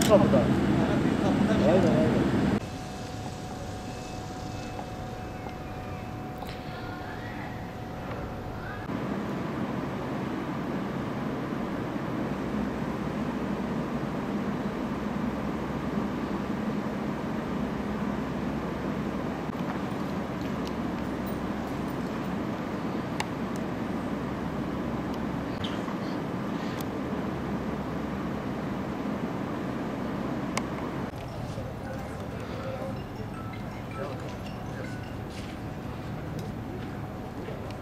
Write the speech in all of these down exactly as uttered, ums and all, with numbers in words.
Kapıda. Aynen, aynen.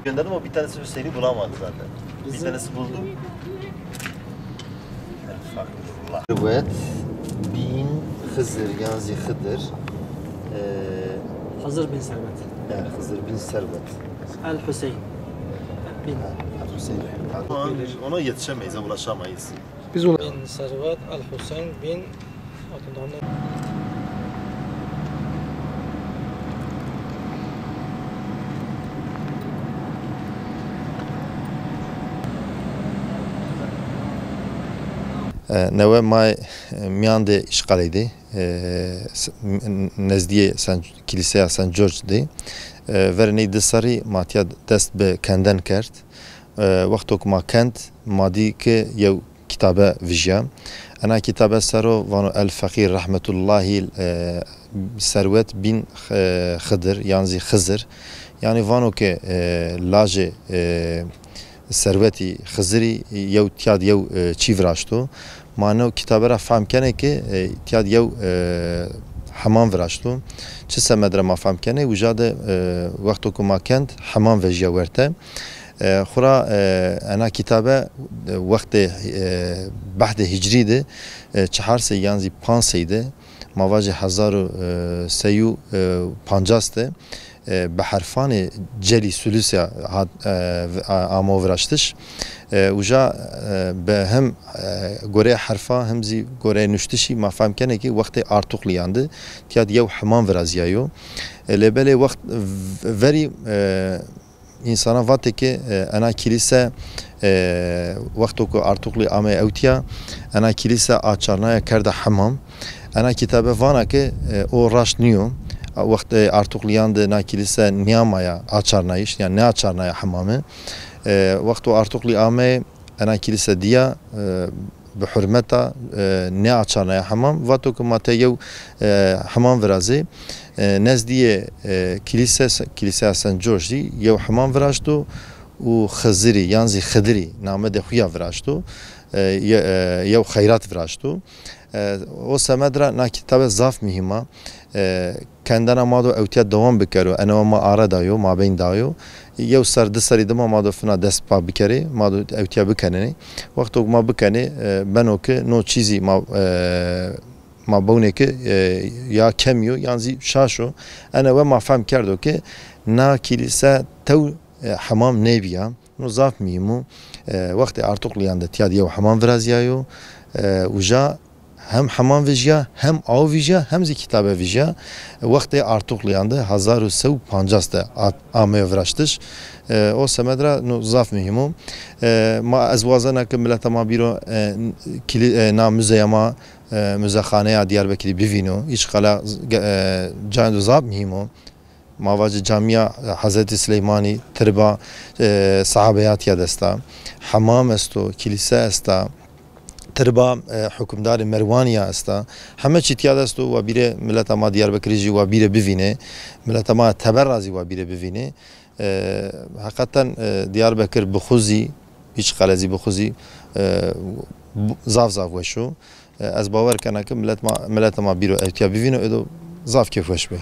Gönderdim, o bir tanesi Hüseyin'i bulamadı zaten. Bir tanesi buldu. Estağfirullah. Serwet bin Hızır, yan zî Xıdır. Ee, Hızır bin Serwet. Evet, Hızır bin Serwet. El Hüseyin. Bin. Ha, Hüseyin. Şu an ona yetişemeyiz, ulaşamayız. Biz ona Bin Serwet, El Hüseyin bin Abdülhamid. E, newe ma, e, mîyan de îşxaley de, e, s-, n-, nezdîyê Sen-, kîlîseya Saint George de, e, verê ney di serrî ma tîya dest bi kenden kerd. E, wexto ku ma kend, ma dî ke yew kîtabe vijya. Ena kîtabe ser o vano El Feqîr Rehmetullahî, e, Serwet bin, e, Xidir, yan zî Xizir. Yanî vano ke, e, lajê, e, Serwetî Xizirî yew tîya di yew, e, çî viraşto. Ma no kîtabe ra fehm kenê ke, e, tîya di yew, e, hemam viraşto. Çi semed ra ma fehm kenê? Uca de, e, wexto ku ma kend, hemam vejîya werte. E, xwura, e, ena kîtabe, e, wextê, e, behdê hicrî de, e, çehar sey yan zî panc sey de, ma vajê hezar û, e, sey û, e, pancas de, e, bi herfanê celî sulus ya hat, e, v-, a-, amo viraştiş. E, uca, e, bi hem, e, goreyê herfa hem zî goreyê nuştişî ma fehm kenê ke wextê Artuklîyan de tîya di yew hemam virazîyayo. E, lê belê wext v-, verî, e, Însana vatê ke, e, ena kîlîse, e, wexto ku Artuklî ame ewtîya, ena kîlîse açarnaya kerda hemam. Ena kîtabe vana ke, e, o raşt nîyo. A, wextê Artuklîyan de na kîlîse nîyamaya açarnayîş, yanî nêaçarnaya hemame. E, wexto Artuklî ame, ena kîlîse dîya, e, bi hurmeta, e, nêaçarnaya hemam. Vato ke ma te yew, e, hemam virazê. E, nezdîyê, e, kîlîse, kîlîseya Saint George dî yew hemam viraşto û Xizirî, yan zî Xidirî namedê xo ya viraşto. E, ye-, e, yew xeyrat viraşto. E, o semed ra na kîtabe zaf muhîm a. E, Kendena ma do ewtîya dewam bikero. Enewa ma are dayo, mabeyn dayo. Yew ser, di serî dima ma do fina dest pa bikerê, ma do ewtîya bikenenê. Wexto ku ma bikenê, e, beno ke no çîzî ma, e, ma bewnê ke, e, ya kemî yo, yan zî şaş o. Enewe ma fehm kerdo ke na kîlîse tew, e, hemam nêbîya. No zaf muhîm o. E, wextê Artuklîyan de tîya di yew hemam virazîyayo. E, uca hem hemam vijya, hem aw vijya, hem zî kîtabe vijya. Wextê Artuklîyan de hezar û sey û pancas de a-, ameyo viraştiş. E, o semed ra no zaf muhîm o. E, ma, ez wazena ke mileta ma bîro, e, kilî-, e, na muzeya ma, e, Muzexaneya Diyarbekirî bivîno. Îşxala, e, cayendo zaf muhîm o. Ma vacê camîya Hezretî Sileymanî, tirba, e, sehabeya tîya de esta, hemam esto, kîlîse esta, tirba, e, hukimdarê Merwanî ya esta. Heme çî tîya de esto, wa bîrê mileta ma Diyarbekirî jî wa bîrê bivînê, mileta ma teber ra zî wa bîrê bivînê. E, heqeten, e, Diyarbekir bi xwu zî, Îşxale zî bi xwu zî, e, bu-, zaf zaf weş o. E, ez bawer kena ke milet ma, mileta ma bîro ewtîya bivîno, êdo zaf kêfweş bê.